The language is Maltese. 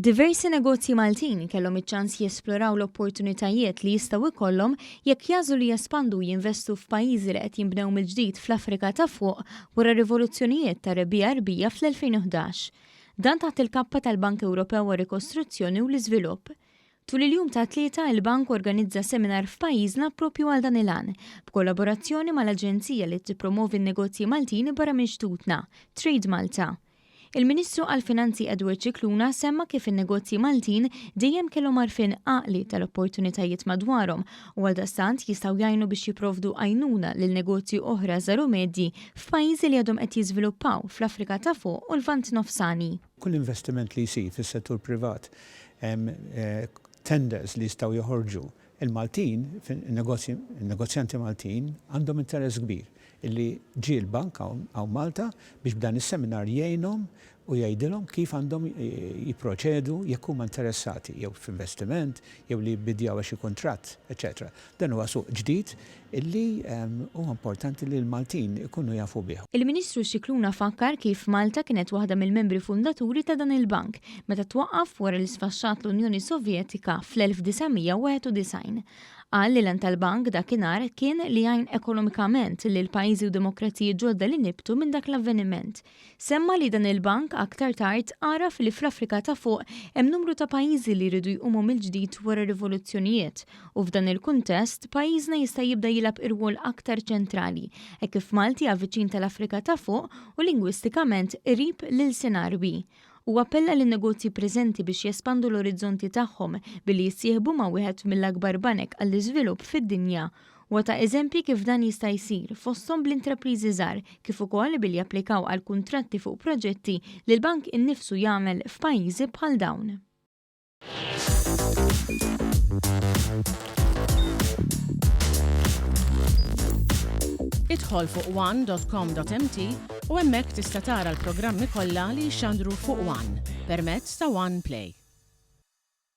Diversi negozji Maltin kellhom iċ-ċans jesploraw l-opportunitajiet li jistgħu jkollhom jekk jagħżlu li jespandu u jinvestu f'pajjiżi li qed jinbnew mill-ġdid fl-Afrika ta' Fuq wara r-rivoluzzjonijiet tar-Rebbiegħa Għarbija fl-2011. Dan taħt il-kappa tal-Bank Ewropew għar-Rikostruzzjoni u l-Iżvilupp. Tul il-jum tat-Tlieta, il-Bank organizza seminar f'pajjiżna proprju għal dan il-għan, b'kollaborazzjoni mal-aġenzija li tippromovi n-negozji Maltin barra minn xtutna, Trade Malta. Il-Ministru għall-Finanzi Edward Scicluna semma kif in-negozji Maltin dejjem kellhom għarfien għaqli tal-opportunitajiet madwarhom u għaldaqstant jistgħu jgħinu biex jipprovdu għajnuna lil negozji oħra żgħar u medji f'pajjiżi li għadhom qed jiżviluppaw fl-Afrika ta' Fuq u l-Lvant Nofsani. Kull investiment li jsir fis-settur privat, tenders li jistgħu joħorġu, il-Maltin, in-negozjanti Maltin għandhom interess kbir illi ġie l-bank hawn Malta biex b'dan is-seminar jgħinhom u jgħidilhom kif għandhom jipproċedu jekk huma interessati jew f'investiment jew li jibbidjaw għal xi kuntratt, eċċetera. Dan huwa suq ġdid illi huwa importanti li l-Maltin ikunu jafu bih. Il-Ministru Scicluna fakkar kif Malta kienet waħda mill-membri fundaturi ta' dan il-bank meta twaqqaf wara li sfaxxat l-Unjoni Sovjetika fl-1991. Qal li l-għan tal-bank dakinhar kien li jgħin ekonomikament lil pajjiżi u demokraziji ġodda li nibtu minn dak l-avveniment. Semma li dan il-bank aktar tard għaraf li fl-Afrika ta' Fuq hemm numru ta' pajjiżi li jridu jqumu mill-ġdid wara rivoluzzjonijiet u f'dan il-kuntest pajjiżna jista' jibda jilgħab irwol aktar ċentrali hekk kif Malti hija viċin tal-Afrika ta' Fuq u lingwistikament qrib l-ilsien Għarbi. Huwa appella lin-negozji preżenti biex jespandu l-orizzonti tagħhom billi jissieħbu ma' wieħed mill-akbar banek għall-iżvilupp fid-dinja. Huwa ta eżempji kif dan jista' jsir, fosthom bl-intrapriżi żgħar, kif ukoll billi japplikaw għal kuntratti fuq proġetti li l-bank innifsu jagħmel f'pajjiżi bħal dawn. Idħol fuq one.com.mt u hemmhekk tista' tara l-programmi kollha li jixxandru fuq One permezz ta' One Play.